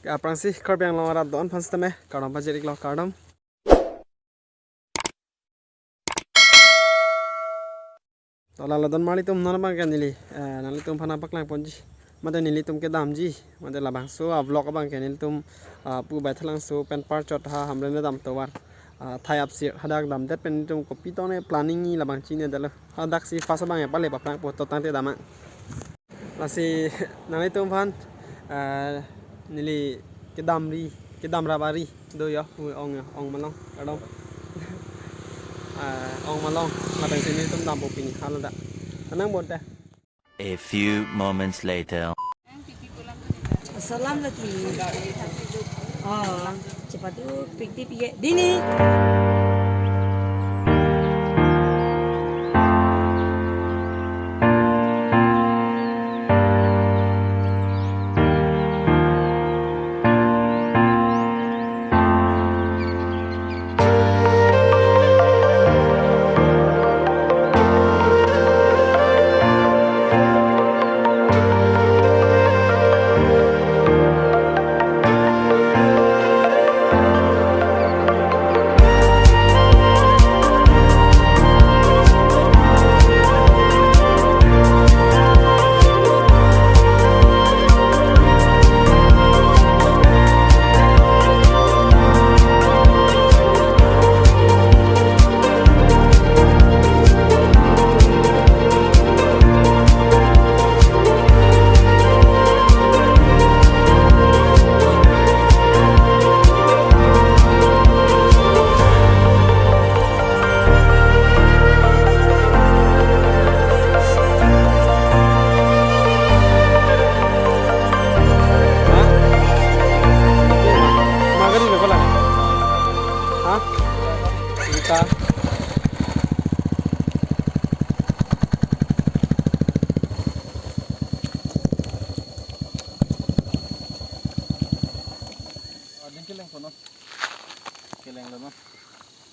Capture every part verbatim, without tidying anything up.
Aphrangsi Karbi Anglong arat do-an aphan sitame kardom pajir-iklo, kardom. To la ladak marli atum non abangke neli, eh, nanglitum aphan nangpaklang ponji. Mate nelitum kedamji, mate labangso a-vlog abangke nelitum, ah, Pu Baithalangso pen parchot ha Hamren kedam tovar, ah, thai apsir hadak damdet pen nelitum kopi tone planning ni labang chinine detlo. Hadaksi first abang ya pale paplang po to tangte dam nang. Lasi nanglitum aphan, eh, neli kedamri, kedam rap ari do yo, ong yo, ong malong, kardom. Eh, ong malong, matang si nelitum dampo pini haladak. Anang bonta. A few moments later. Salam lagi. Oh, cepat tu pikti pige. Dini.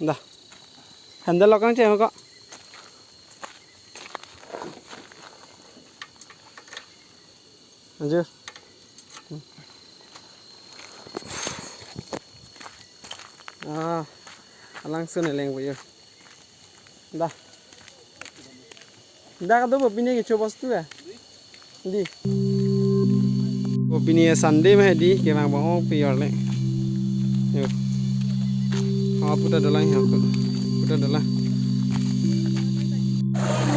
Dah. Handle lokang cek kok. Anjir. Ah, alangsun eleng boyo. Dah. Dah kado bo pini kecho bostu ya? Di. Bo pini ya Sunday mah di, kevang bang ong pi arle. Yo. Ha puta dolang ya ko. Puta dolang.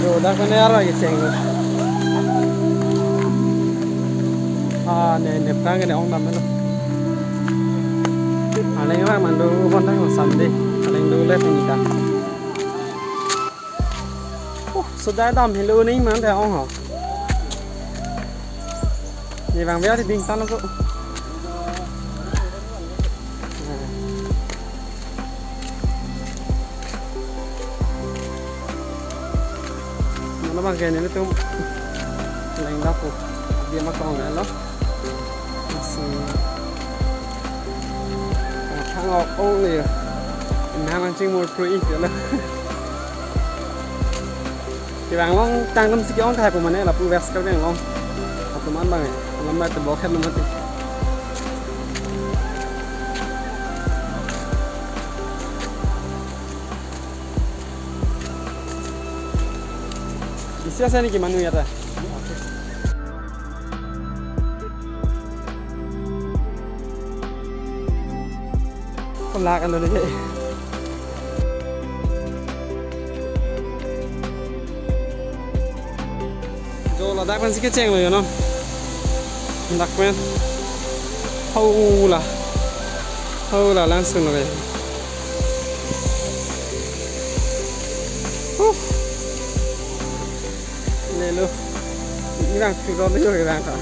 Yo, dak mane aro kecheng lo. Ah, ne, ne prang ne ong dam lo. Aleng ra mando Honda ko Sunday. Aleng dole pini ta. Oh, so dai dam helo ne man ta ong ho. Ne bang bia di ding tan ko. Mana bang kene tum leng dapo. Dia ma kong lo. Masih. Thang ok ong le. Nang nang ching mur prui lo. Kevang long tangdam si ke-ong kai pu mane lapu West Karbi Anglong. Atuman bang eh. Alam bai tebok het lo mati. Bisi ase niki manu ya ta? Kolak alo lagi. Jo ladak pen si kecheng lo yo no. Dak pen. Hau la. Hau la langsung lo. Huh. Lelo. Ini bang, si ron yo bang ka.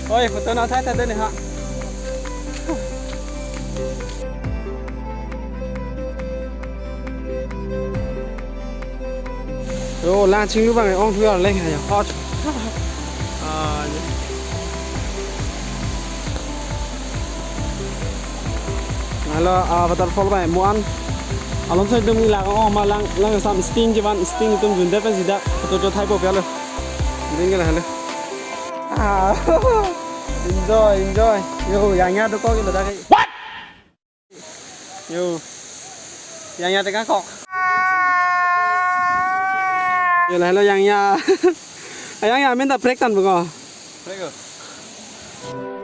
Oi, photo na thai thai dei ha. Yo, lang chinglu bang ong thuar leng ha ya. Hot. Ah, ya. Hala, ah, waterfall bang muan. Along side dum ila, oh, ma lang, lang sam sting jivan, sting itum junde pen sida photo jo thai po pialo. Ding ke la hale. Ah, enjoy, enjoy. Yo, yang ya do ko ke lo dak. What? Yo. Yang ya teka kok. Yo, la halo yang ya. Yang ya, minta break tan buko. Break ko.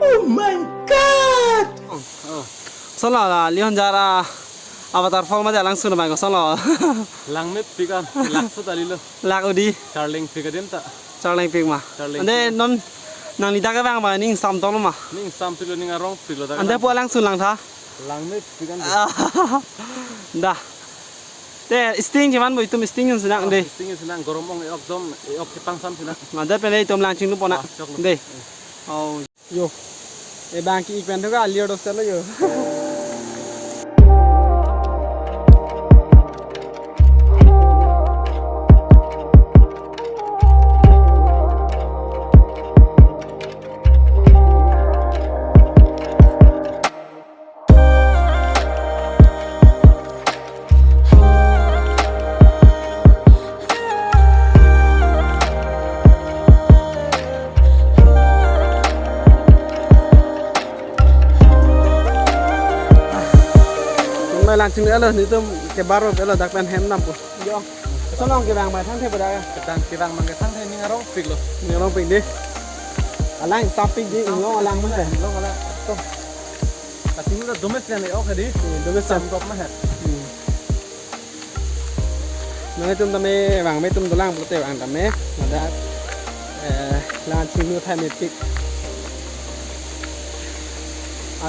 Oh my God! Oh, oh. Solo la, Lihonjar a waterfall mate alang sun bang ko solo. Langmepik an, lak so tali lo. Lak odi. Charlengpik adim ta. Charlengpik ma. Charlengpik. Ante non nangli dak kevang ma, ning sam tolo ma. Ning sampik lo, ning arongpik lo dak. Ante pu alang sun lang tha. Langmepik an. Dah. Te sting jivan bo itum sting yun senang de. Sting yun senang, gorom ong e-ok dom, e-ok kepang sam senang. Mada pele itum lang chinglu pona. Ah, chok lo. De. Oh. Yo. E bang ki ik pen thuka alir dos telo yo. Tumai lang chinglu alo, netum ke baro pelo dak pen hem nam po. Yo. Sonong kevang ma thangthe pada. Kedang kevang ma ke thangthe, ning arongpik lo. Ning arongpik de. Alang sampik de, ning long alang ma. Ning long alang. To. Kachinglu ta domes kan e-ok hadi. Hmm, domes sam. Sam kop ma ha. Hmm. Nanglitum tame vangme, itum dolang pulote vang tame. Ladak, eh, lang chinglu thai mepik.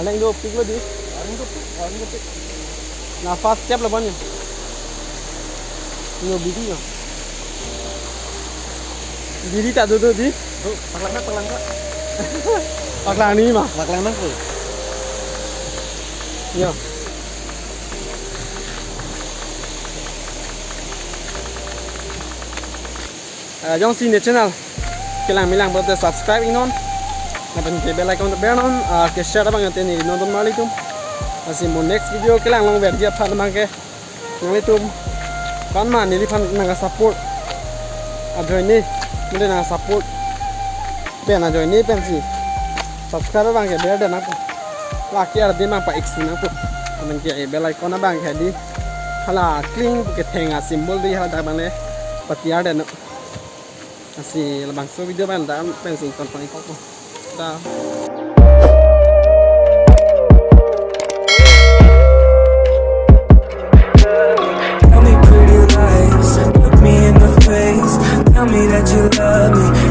Alang dopik lo di. Alang dopik, alang dopik. Na first step lo bon yo. Yo, bidi yo. Bidi ta do do di. Do, paklang na, paklang na. Paklang ni ma. Paklang na ko. Yo. Eh, jongsi ne channel kelang milang pulote subscribe iknon. Lapen ke bell icon ber non, ah, ke share abang ante ne non don mali tum. Lasi mo next video kelang longver dia phan abang ke. Nanglitum kan ma neliphan nang support. Ajoine, mele nang support. Pen ajoine pensi subscribe abang ke ber de nang. Lake ardi mang pa-ik si nang pu. Amen ke bell icon abang ke di. Hala kling pu ketheng a symbol di hala dak abang le patiar de no. Lasi labangso video abang dak pensi kon pang ikok po. Da. Tell me pretty lies, look me in the face. Tell me that you love me.